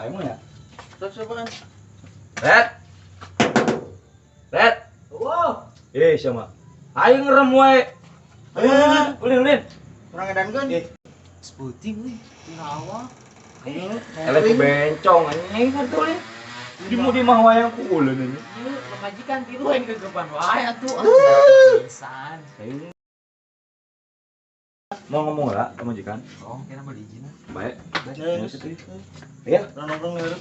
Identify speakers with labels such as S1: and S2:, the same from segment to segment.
S1: Ayo mah ya.
S2: Terus apaan?
S1: Red. Red.
S2: Wow.
S1: Eh, siapa? Ayo ngerem wae. Ayo, ulin ulin.
S2: Kurang edankeun.
S3: Seputing euy, tirawa.
S1: Ayo, eleh ku bencong anjing ngerti ulin. Di mau di mah wayang ku ulin ini.
S3: Ieu pamajikan tilu aing kegeban wae atuh. Pisan.
S1: Ayo. Mau ngomong lah pamajikan?
S3: Oh, kira beli izin.
S1: Baik.
S2: Baik.
S1: Iya,
S2: nongkrong nih.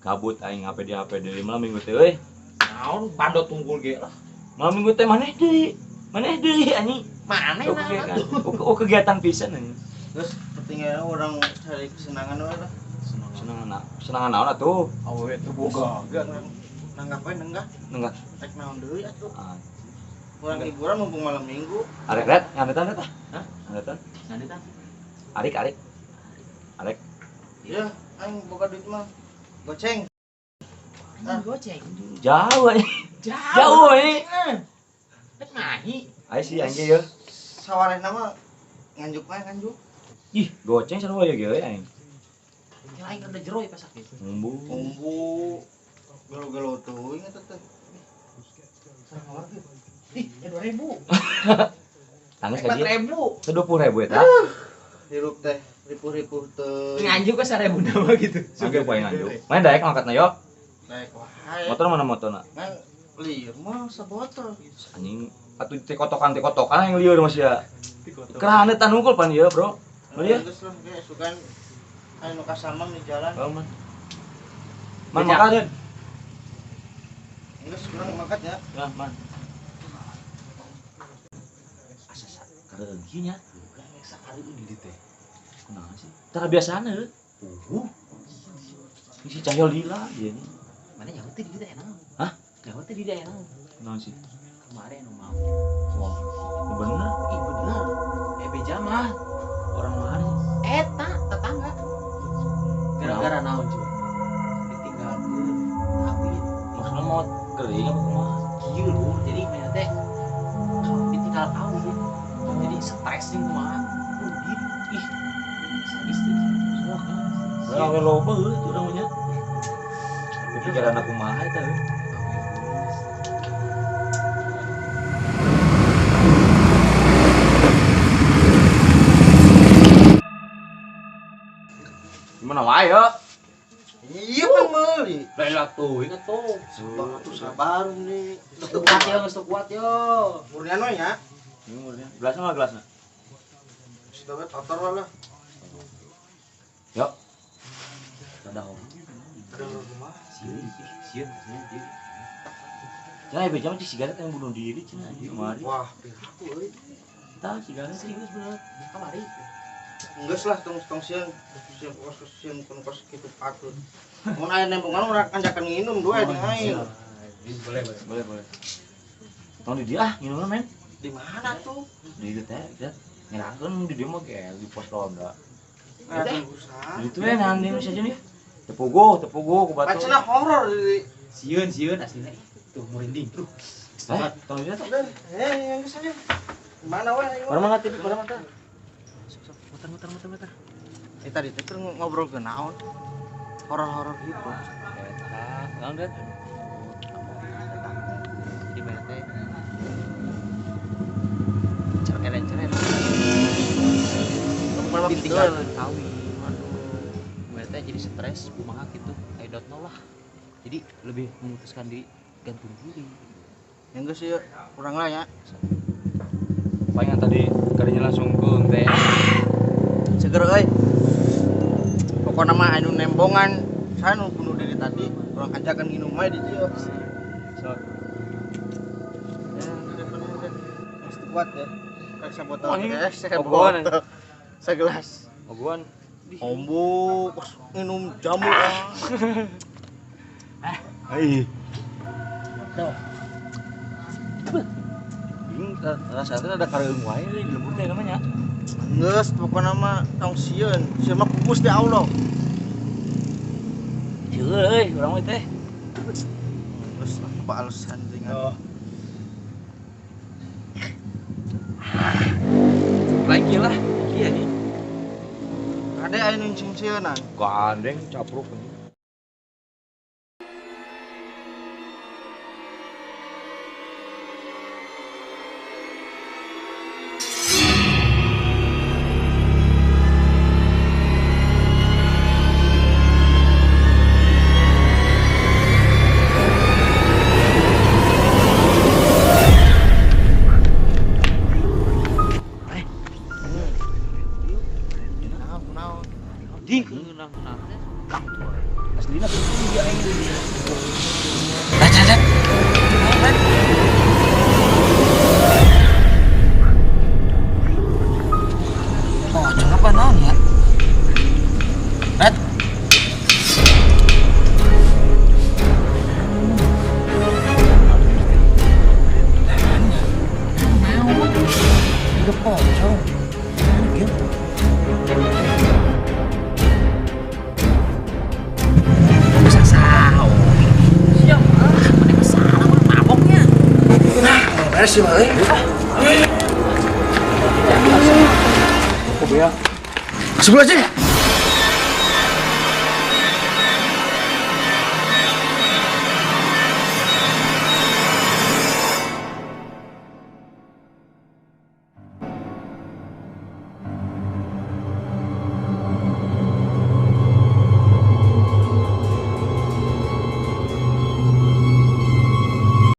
S1: Kabut aing HP di HP deui malam minggu teh euy.
S3: Naon bandot tunggul ge lah.
S1: Malam minggu teh maneh deui. Maneh deui anjing.
S3: Maneh
S1: naon atuh. Oh, kegiatan pisan anjing.
S2: Terus pentingnya orang cari kesenangan we lah.
S1: Senangan senangan naon atuh?
S3: Awewe teu boga.
S2: Nanggap we nenggah.
S1: Nenggah.
S2: Rek naon deui atuh. Urang hiburan mumpung malam minggu.
S1: Arek ret nganetan eta? Hah? Nganetan?
S3: Nganetan.
S1: Arik arik. Arek.
S2: Ya, aing boga duit mah. Goceng.
S3: Ah, goceng.
S1: Jauh anjing. Jauh anjing.
S3: Rek mahi.
S1: Ayo sih anjing ya.
S2: Sawarehna mah nganjuk mah nganjuk.
S1: Ih, goceng sarua ya ge aing.
S3: Ya aing rada jero ya pasak gitu.
S1: Umbu.
S2: Umbu. Gelo-gelo teuing eta teh.
S3: Sawar ge. Ih, 2000.
S1: Tangis ka dieu.
S3: 4000.
S1: 20.000 eta.
S2: Hirup teh ripuh-ripuh teh.
S3: Nganjuk ke 1000 nama gitu.
S1: Suge poe nganjuk. Main daek ngangkatna yo.
S2: Daek wae.
S1: Motor mana motorna?
S2: Ngan lieur mah sabotol.
S1: Anjing atuh teh kotokan yang lieur mah sia. Kerahanetan hungkul pan ieu, Bro. Beli ya?
S2: Geus lah ge sugan anu kasamam di jalan.
S1: Oh, man. Man makan.
S2: Geus kurang makan ya.
S1: Ya, man. Asa kareugi nya.
S3: Sakali ini teh.
S1: Kunaon sih? Tara biasana heuh. Isi Cahyo lila dia nih.
S3: Mana nyaho teh di daerah naon?
S1: Hah?
S3: Nyaho teh di daerah naon?
S1: Naon sih?
S3: Kemarin nu mau.
S1: Wah, bener.
S3: Ih, bener. Beja mah.
S1: Orang mana?
S3: Eta tetangga. Gara-gara naon coba? Ditinggalkeun kawin.
S1: Maksudnya mau kering apa kumaha?
S3: Kieu lho, jadi mana teh kalau ditinggal kawin. Jadi stres nih kumaha. Bunuh diri.
S1: Ih,
S3: sadis tuh.
S1: Awe loba heuh urang nya. Pikiran aku kumaha eta heuh. Gimana wae yo?
S2: Iya pan meuli.
S3: Lah tuh, ingat tuh.
S2: Sabar tuh sabar nih.
S3: Geus teu kuat yo, geus teu kuat yo.
S2: Murnian we nya.
S1: Murnian. Gelasna mah gelasna.
S2: Sudah we kotor lah.
S1: Yo. Ada hom.
S2: Ada kumaha?
S3: Sieun, sieun, sieun.
S1: Cenah ieu jam sigaret yang bunuh diri cenah di kemari.
S2: Wah, piraku euy.
S1: Tah sigaret
S3: serius bener. Kamari.
S2: Geus lah tong sieun, sieun kos sieun kun kos kitu patut. Mun aya nembongan urang anjakan nginum dua jeung aing.
S3: Boleh, boleh.
S1: Boleh, boleh. Tong di dia ah nginumna men.
S2: Di mana tuh?
S1: Di dieu teh, teh. Ngerangkeun di dieu mah ge di pos ronda.
S2: Itu
S1: ya nanti saja nih. Tepuguh, tepuguh ku batu.
S2: Cenah horor di
S3: sieun sieun aslinya. Tuh merinding. Tuh.
S1: Tong di dieu teh.
S2: Eh, yang geus aja. Mana we?
S1: Mana mana teh, mana mana.
S3: Sok sok muter muter muter muter.
S2: Eh tadi teh ngobrol ke naon? Horor-horor gitu.
S1: Eta, naon teh?
S3: Jadi mana teh? Cerelen-cerelen. Ditinggal kawin. Aduh, jadi stres, kumaha gitu. I don't know lah. Jadi lebih memutuskan diri gantung diri.
S2: Yang geus ieu kurang lah ya.
S1: Palingan tadi kadinya langsung keung teh.
S2: Seger euy. Pokona mah anu nembongan saya nu bunuh diri tadi, urang ajakan nginum wae di dieu.
S1: So.
S2: Ya, geus kuat ya. Rek sabotol teh, sabotol. Segelas.
S1: Ogoan.
S2: Ombo, minum jamu.
S1: Hai.
S3: Tuh.
S1: Bingung Rasanya ada kareung wae di lembur teh namanya.
S2: Geus pokona mah tong sieun, sieun mah ku Gusti Allah.
S1: Sieun euy urang mah teh.
S2: Geus lah apa alasan dengan.
S1: Oh. Lagi lah, iya nih.
S2: Kade aya nu sieun-sieunan.
S1: Gandeng capruk anjing.
S2: Nah, kunaon?
S1: Anjing.
S3: Keunang-unang teh.
S1: Aslina tuh dia aing.
S3: Pocong apa naon ya? Red. Naon? Udah pocong. Gitu. Bisa salah. Siap. Mana salah mah maboknya.
S1: Beres sih balik. Kok beak?
S2: Sebelah sini.